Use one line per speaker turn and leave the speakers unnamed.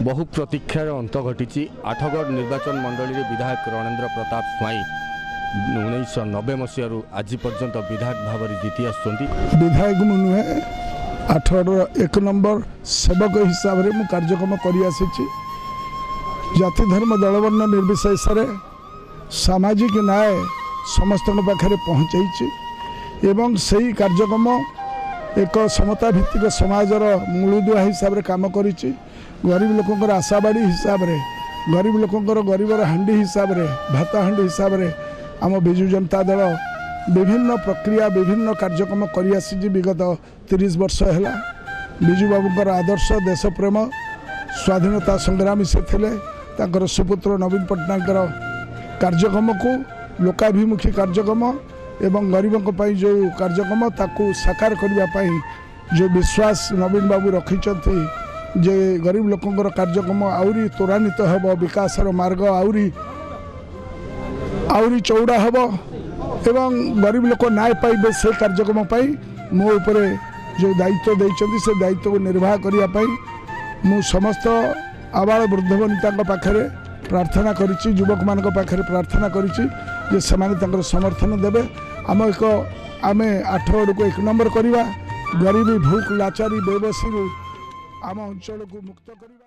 ବହୁ ପ୍ରତୀକ୍ଷାର ଅନ୍ତ ଘଟିଛି। ଆଠଗଡ଼ ନିର୍ବାଚନ ମଣ୍ଡଳୀରେ ବିଧାୟକ ରଣେନ୍ଦ୍ର ପ୍ରତାପ ସ୍ୱାଇଁ 1990 ମସିହାରୁ ଆଜି ପର୍ଯ୍ୟନ୍ତ ବିଧାୟକ ଭାବରେ ଜିତି ଆସୁଛନ୍ତି।
ବିଧାୟକ ମୁଁ ନୁହେଁ, ଆଠଗଡ଼ର ଏକ ନମ୍ବର ସେବକ ହିସାବରେ ମୁଁ କାର୍ଯ୍ୟକ୍ରମ କରିଆସିଛି। ଜାତି ଧର୍ମ ଦଳବର୍ଣ୍ଣ ନିର୍ବିଶେଷରେ ସାମାଜିକ ନ୍ୟାୟ ସମସ୍ତଙ୍କ ପାଖରେ ପହଞ୍ଚାଇଛି ଏବଂ ସେହି କାର୍ଯ୍ୟକ୍ରମ ଏକ ସମତା ଭିତ୍ତିକ ସମାଜର ମୂଳଦୁଆ ହିସାବରେ କାମ କରିଛି। ଗରିବ ଲୋକଙ୍କର ଆଶାବାଡ଼ି ହିସାବରେ, ଗରିବ ଲୋକଙ୍କର ଗରିବର ହାଣ୍ଡି ହିସାବରେ, ଭାତ ହାଣ୍ଡି ହିସାବରେ ଆମ ବିଜୁ ଜନତା ଦଳ ବିଭିନ୍ନ ପ୍ରକ୍ରିୟା, ବିଭିନ୍ନ କାର୍ଯ୍ୟକ୍ରମ କରିଆସିଛି ବିଗତ 30 ବର୍ଷ ହେଲା। ବିଜୁବାବୁଙ୍କର ଆଦର୍ଶ ଦେଶପ୍ରେମ, ସ୍ୱାଧୀନତା ସଂଗ୍ରାମୀ ସେ ଥିଲେ। ତାଙ୍କର ସୁପୁତ୍ର ନବୀନ ପଟ୍ଟନାୟକଙ୍କର କାର୍ଯ୍ୟକ୍ରମକୁ, ଲୋକାଭିମୁଖୀ କାର୍ଯ୍ୟକ୍ରମ ଏବଂ ଗରିବଙ୍କ ପାଇଁ ଯେଉଁ କାର୍ଯ୍ୟକ୍ରମ, ତାକୁ ସାକାର କରିବା ପାଇଁ ଯେଉଁ ବିଶ୍ୱାସ ନବୀନ ବାବୁ ରଖିଛନ୍ତି ଯେ ଗରିବ ଲୋକଙ୍କର କାର୍ଯ୍ୟକ୍ରମ ଆହୁରି ତ୍ୱରାନ୍ୱିତ ହେବ, ବିକାଶର ମାର୍ଗ ଆହୁରି ଆହୁରି ଚଉଡ଼ା ହେବ ଏବଂ ଗରିବ ଲୋକ ନ୍ୟାୟ ପାଇବେ, ସେ କାର୍ଯ୍ୟକ୍ରମ ପାଇଁ ମୋ ଉପରେ ଯେଉଁ ଦାୟିତ୍ୱ ଦେଇଛନ୍ତି, ସେ ଦାୟିତ୍ୱକୁ ନିର୍ବାହ କରିବା ପାଇଁ ମୁଁ ସମସ୍ତ ଆବାଳ ବୃଦ୍ଧ ବନିତାଙ୍କ ପାଖରେ ପ୍ରାର୍ଥନା କରିଛି, ଯୁବକମାନଙ୍କ ପାଖରେ ପ୍ରାର୍ଥନା କରିଛି ଯେ ସେମାନେ ତାଙ୍କର ସମର୍ଥନ ଦେବେ। ଆମେ ଆଠଗଡ଼କୁ ଏକ ନମ୍ବର କରିବା, ଗରିବୀ, ଭୁକ, ଲାଚାରୀ, ବେବସୀରୁ ଆମ ଅଞ୍ଚଳକୁ ମୁକ୍ତ କରିବା।